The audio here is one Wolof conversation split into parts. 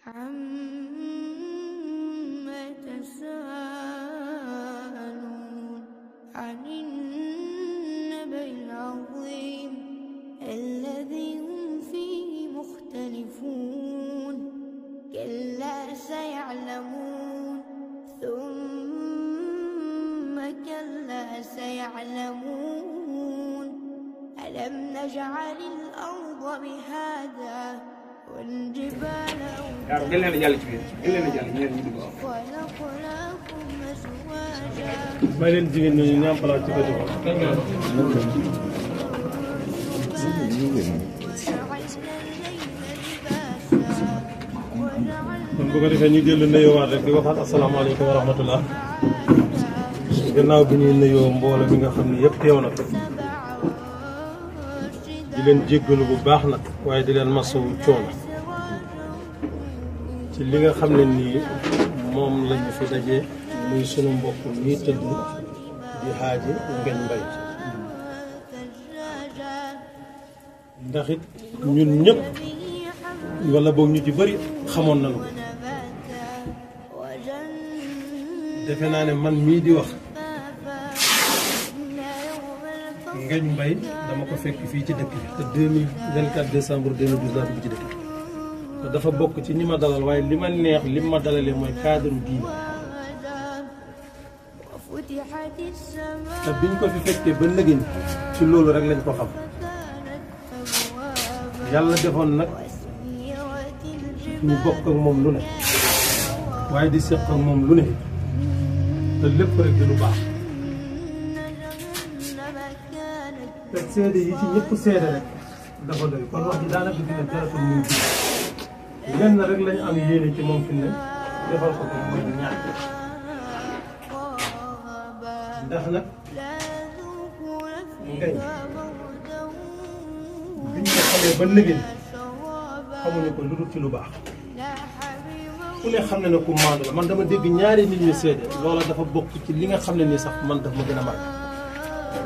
عما يتساءلون عن النبأ العظيم الذي هم فيه مختلفون كلا سيعلمون ثم كلا سيعلمون ألم نجعل الأرض مهادا والجبال أوتادا وخلقناكم أزواجا kon bu ko defee ñu dellu nuyuwaat rek di waxaat asalaamaaleykum wa rahmatullah gannaaw bi ñuy nuyoo mbooloo mi nga xam ne yëpp teew na di leen jéggalu bu baax nag waaye di leen masawu coono ci li nga xam ne nii moom lañu fi daje muy sunu mbokk ñuy tëdd di Haaji Ngagne Mbaye ndax it ñun ñëpp wala boog ñu ci bëri xamoon nañu ko defe naa ne man mii di wax Ngagne Mbaye dama ko fekk fii ci dëkk bi te 2024 décembre 2012 laa dugg ci dëkk bi te dafa bokk ci ñi ma dalal waaye li ma neex li ma dalalee mooy cadre diine te biñ ko fi fekkee ba nëgëñ ci loolu rek lañ ko xam yàlla defoon nag ñu bokk ak moom lu ne waaye di seq ak moom lu ne te lépp rek di lu baax te seede yi ci ñëpp seede rek dafa doy kon wax ji daanaka dina jaratul muy ji lenn rek lañu am yéene ci moom fi ne defal ko ko mooy ñaan ndax nag ngay biñ ko xamee ba nëgën xamuñu ko lu dul ci lu baax ku ne xam ne ne ku maandu la man dama dégg ñaari nit ñu seede loola dafa bokk ci li nga xam ne nii sax man daf ma gën a màgg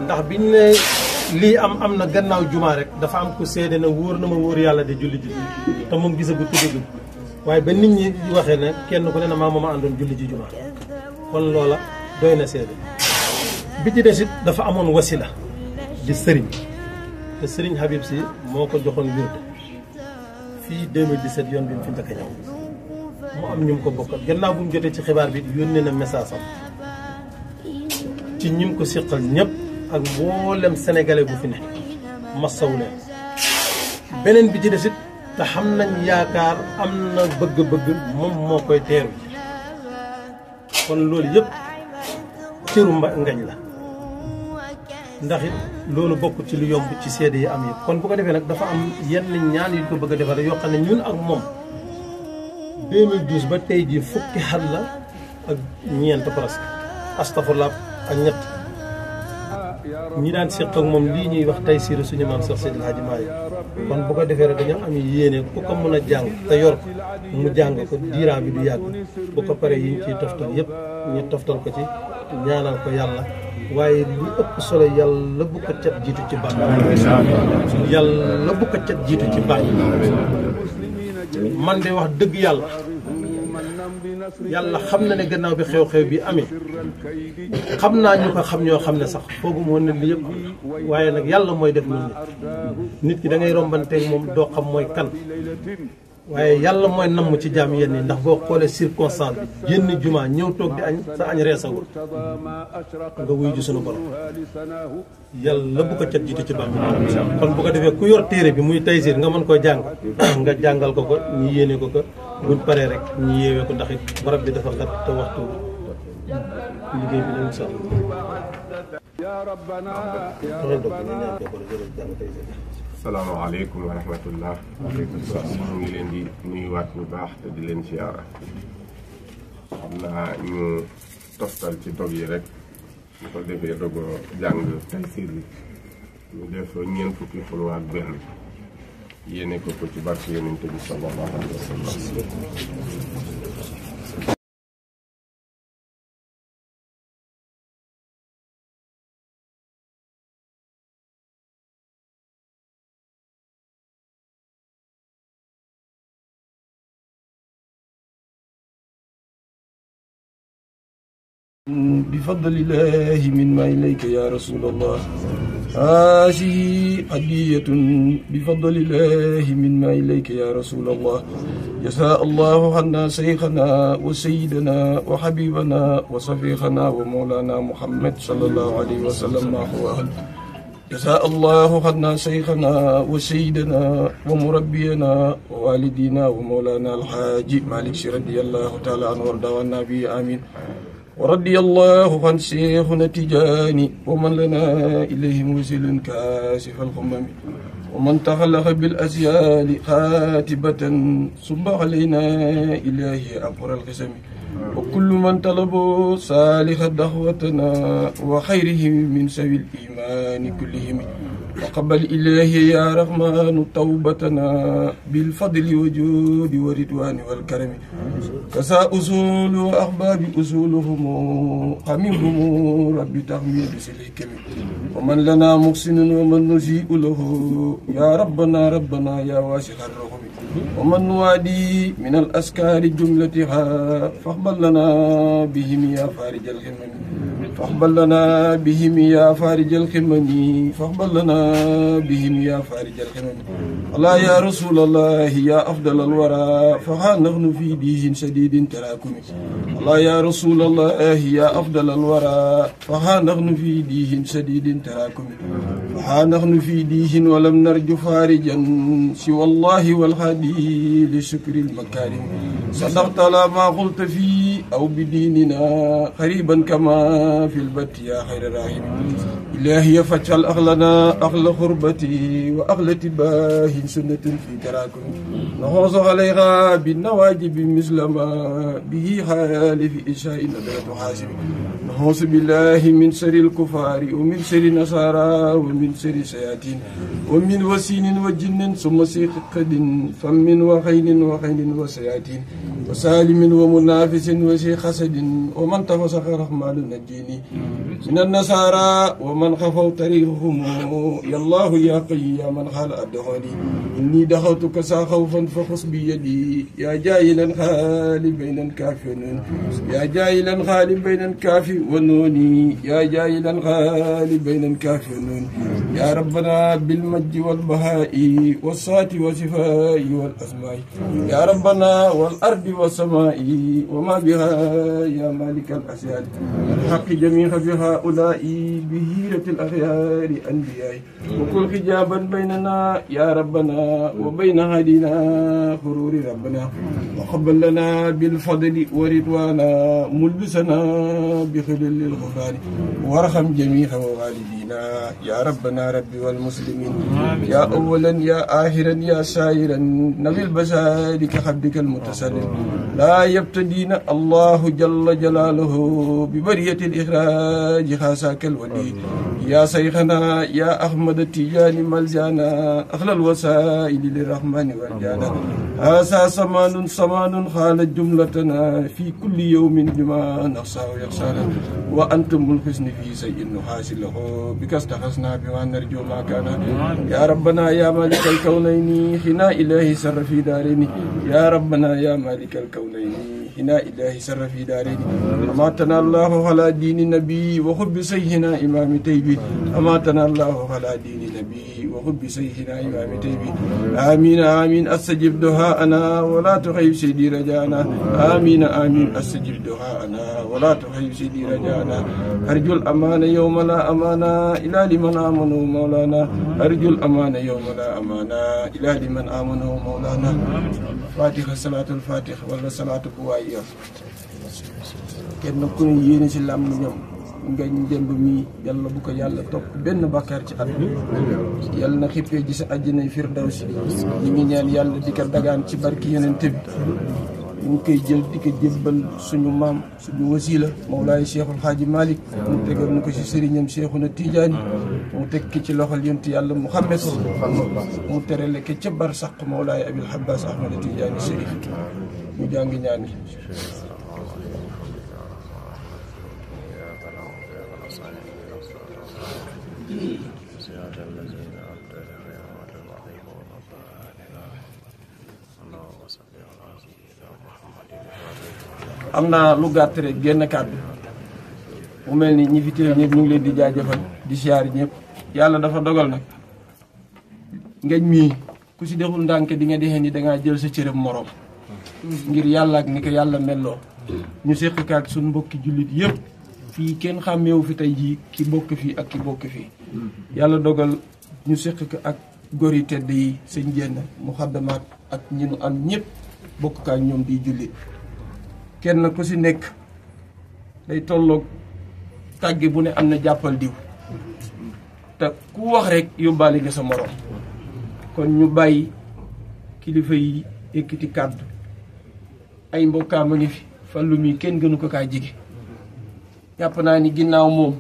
ndax biñ ne lii am na gannaaw jumaa rek dafa am ku seede na wóor na ma wóor yàlla de julli ji te moom gisagu tuddagul waaye ba nit ñi waxee ne kenn ku ne na maa mooma àndoon julli ji jumaa kon loola doy na seede bi ci des it dafa amoon wasila di sëriñ te sëriñ Habib Sy moo ko joxoon wird fii 2017 yoon bi mu fi njëkk a ñëw mu am ñu mu ko bokkal gannaaw bu mu jotee ci xibaar bi yónnee na message am ci ñi mu ko siqal ñëpp ak mboolem sénégalais bu fi ne masawu leen beneen bi ci des it te xam nañ yaakaar am na bëgg-bëgg moom moo koy teeru kon loolu yëpp cëru Ngagne la ndax it loolu bokk ci lu yomb ci seede yi am yëpp kon bu ko defee nag dafa am yenn ñaan yu ko bëgg a defar yoo xam ne ñun ak moom 2012 ba tey jii fukki xat la ak ñeent presque astafurlah ak ñett ñi daan seq ak moom lii ñuy wax tey siiru suñu maam Seex Seydil Haaji Maalik kon bu ko defee rek dañoo am yéene ku ko mën a jàng te yor ko mu jàng ko diiraa bi du yàgg bu ko paree yi ñu ciy toftal yëpp ñu toftal ko ci ñaanal ko yàlla waaye li ëpp solo yàlla bu ko cat jiitu ci baax yàlla bu ko cat jiitu ci baax man de wax dëgg yàlla xam na ne gannaaw bi xew-xew bi amee xam naa ñu ko xam ñoo xam ne sax foogu moo ne li yëpp waaye nag yàlla mooy def lu nit ki da ngay rombanteeg moom doo xam mooy kan waaye yàlla mooy namm ci jaam yenn yi ndax boo xoolee circonstance bi génn jumaa ñëw toog di añ sa añ reesawul nga wuy ji sunu borom yàlla bu ko cat jiite ci bàmm kon bu ko defee ku yor téere bi muy Taysiir nga mën koo jàng nga jàngal ko ko ñu yéene ko ko buñ paree rek ñu yeewee ko ndax it barab bi dafa xat te waxtu liggéey bi lañ sax salaamaaleykum wa rahmatullah. waaleykum salaam. ñu ngi leen di nuyuwaat bu baax te di leen siyaara. xam naa ñu toftal ci dog yi rek su ko defee dogoo jàng Taysiir bi ñu def ñeent fukki xulwa ak benn yéene ko ci barke Yonent bi sallallahu alayhi wa sallam. بفضل الله مما إليك يا رسول الله هذه هدية بفضل الله مما إليك يا رسول الله جزاء الله عنا شيخنا وسيدنا وحبيبنا وصفيخنا ومولانا محمد صلى الله عليه وسلم ما هو أهل جزاء الله عنا شيخنا وسيدنا ومربينا ووالدينا ومولانا الحاج مالك رضي الله تعالى عنه وارضى عنا به آمين ورضي الله عن شيخنا تجاني ومن لنا إليه موسل كاشف الغمم ومن تخلق بالأسيال خاتبة صب علينا إلهي أبر القسم وكل من طلبوا صالح دعوتنا وخيره من سوي الإيمان كلهم وقبل إلهي يا رحمن توبتنا بالفضل وجود ورضوان والكرم كسا أصول وأحباب أصولهم حميهم رب تحميد سليكم ومن لنا محسن ومن نسيء له يا ربنا يا واسع الرحم ومن نوادي من الأسكار جملتها فاقبل لنا بهم يا فارج الغمم فاقبل لنا بهم يا فارج الغمم فاقبل لنا بهم يا فارج الغمم الله يا رسول الله يا أفضل الورى فها نحن في ديه شديد تراكم الله يا رسول الله يا أفضل الورى فها نحن في ديه شديد تراكم فها نحن في ديه ولم نرجو فارجا سوى الله والهادي لشكر المكارم صدقت على ما قلت في أو بديننا قريبا كما في البت يا خير راحم إلهي فاجعل أغلنا أغل خربتي وأغل تباه سنة في تراكم نحوص عليها بالنواجب مثل ما به حال في إشاء لا تحاسب نحوص بالله من سر الكفار ومن سر نصارى ومن سر سياتين ومن وسين وجن ثم سيق قد فم وخين وسياتين وسالم ومنافس وشيخ حسد ومن تفسخ رحمن نجيني من النصارى ومن خفوا طريقهم يا الله يا قي يا من خال أدخلي إني دخلتك سا خوفا فخص بيدي يا جاهلا خالي بين الكاف والنون يا جاهلا خالي بين الكاف والنون يا جاهلا خالي بين الكاف والنون يا ربنا بالمجد والبهاء والصات والصفاء والأسماء يا ربنا والأرض والسماء وما بها يا مالك الأسياد الحق جميع بهؤلاء بهيرة الأخيار أنبياء وكل حجابا بيننا يا ربنا وبين هدينا خرور ربنا وقبل لنا بالفضل ورضوانا ملبسنا بخلل الغفران وارحم جميع والدينا يا ربنا ربي والمسلمين يا أولا يا آخرا يا سائرا نبي البشر كحبك المتسلم لا يبتدينا الله جل جلاله ببرية الإخراج خاساك الولي يا شيخنا يا أحمد التجاني ملجانا أخلى الوسائل للرحمن والجانا هذا سمان خالت جملتنا في كل يوم بما نخشى ويخشانا وأنتم الحسن في شيء نحاصل له بك استخلصنا بما نرجو ما كان يا ربنا يا مالك الكونين حنا إلهي سر في دارين يا ربنا يا مالك الكونين حنا إلهي سر في دارين أماتنا الله على دين النبي وحب سيدنا إمام تيبي أماتنا الله على دين النبي وحب سيدنا إمام تيبي آمين آمين أستجب دعاءنا ولا تخيب سيدي رجانا آمين آمين أستجب دعاءنا ولا تخيب سيدي رجانا أرجو الأمان يوم لا أمانا إلى لمن آمنوا مولانا أرجو الأمان يوم لا أمانا إلى لمن آمنوا مولانا فاتحة صلاة الفاتحة ولا صلاة قوائية kenn ku ne yéene si làmm ñoom nga njëmb mi yàlla bu ko yàlla topp benn bàkkaar ci at bi yàlla na xippee ji sa àjjanay firdawsi ñi ngi ñaan yàlla di ko dagaan ci barki yonent bi ñu ngi koy jël di ko jébbal suñu maam suñu wasiila Mawlaay Cheikhul Xaaji Malick mu tegal na ko si sëriñam Cheikhuna Tijaani mu teg ki ci loxol yonent yàlla Muhammad mu terale ko ca bar saq Mawlaay Abil Abbas Ahmad Tijaani Chérif ñu jàng ñaan yi am na lu gàtt rek génn kàddu mu mel ni ñi fi teew ñëpp ñu ngi leen di jaajëfal di siyaar ñëpp yàlla dafa dogal nag ngañ mii ku si deful ndànk di nga dexee ni dangaa jël sa cërëb moroom ngir yàlla ak ni ko yàlla melloo ñu séq ak suñ mbokki jullit yëpp fii kenn xàmmeewu fi tey jii ki bokk fii ak ki bokk fii yàlla dogal ñu séq ak góor yi tedd yi sëñ Jenn muxaddamaat ak ñi nu am ñëpp bokk ak ñoom di jullit kenn ku si nekk day tolloog tàgge bu ne am na jàppal diw te ku wax rek yóbbaale nga sa morom kon ñu bàyyi kilifa yi ekkiti kàddu ay mbokkaam a ngi fi Fallu mi kenn gënu ko kaa jige jàpp naa ni ginnaaw moom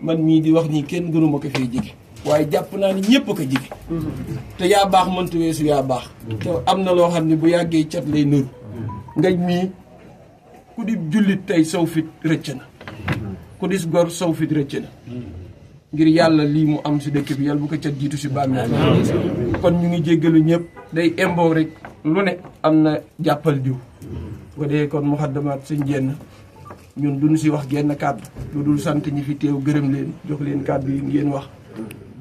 man mii di wax nii kenn gënu ma ko fee jige waaye jàpp naa ni ñëpp a ko jige te yaa baax mënta weesu yaa baax te am na loo xam ne bu yàggee cat lay nëru ngañ mii ku di jullit tey saw fit rëcc na ku dis gor saw fit rëcc na ngir yàlla lii mu am si dëkk bi yàlla bu ko cat jiitu si bàmmeel kon ñu ngi jéggalu ñëpp day emboo rek lu ne am na jàppal diw bu dee kon muxaddamaat sëñ Jenn ñun duñu si wax genn kàddu lu dul sant ñi fi teew gërëm leen jox leen kàddu yi ngeen wax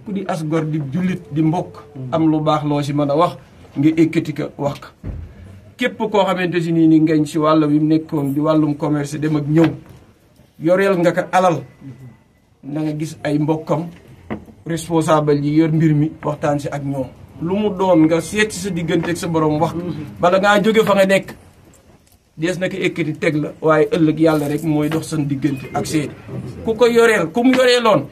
ku di as gor di jullit di mbokk am lu baax loo si mën a wax nga ekkati ko wax ko képp koo xamante si nii ni ngañ si wàll wi mu nekkoon di wàllum commerce dem ak ñëw yoreel nga ko alal na nga gis ay mbokkam responsable yi yor mbir mi waxtaan si ak ñoom lu mu doon nga seet si sa diggante ak sa borom wax bala ngaa jóge fa nga nekk dees na ko ekkati teg la waaye ëllëg yàlla rek mooy dox seen diggante ak seet ku ko yoreel ku mu yoreeloon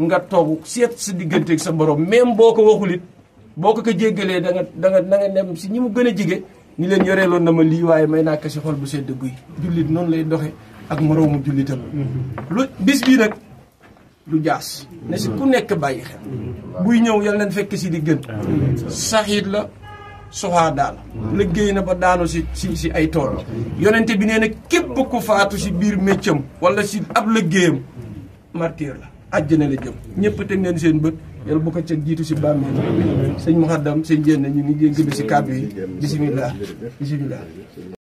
nga toog seet sa diggante ak sa borom même boo ko waxul it boo ko jéggalee da nga dem si ñi mu gën a jige ni leen yoreeloon na ma lii waaye may naa ko si xol bu sedd guy jullit noonu lay doxe ak moroomu jullitam lu bis bii nag lu jaas ne si ku nekk bàyyi xel buy ñëw yal nañ fekk si di gën saxiit la soxaa daal liggéey na ba daanu si ay tool yonente bi nee na képp ku faatu si biir méccam wala si ab liggéeyam martyr la àjjana la jëm ñëpp teg ngeen seen bët yàlla bu ko ca jiitu si bàmmeel sëñ muxaddam sëñ Jenn ñu ngi jéggalu si kàddu yi bisimilah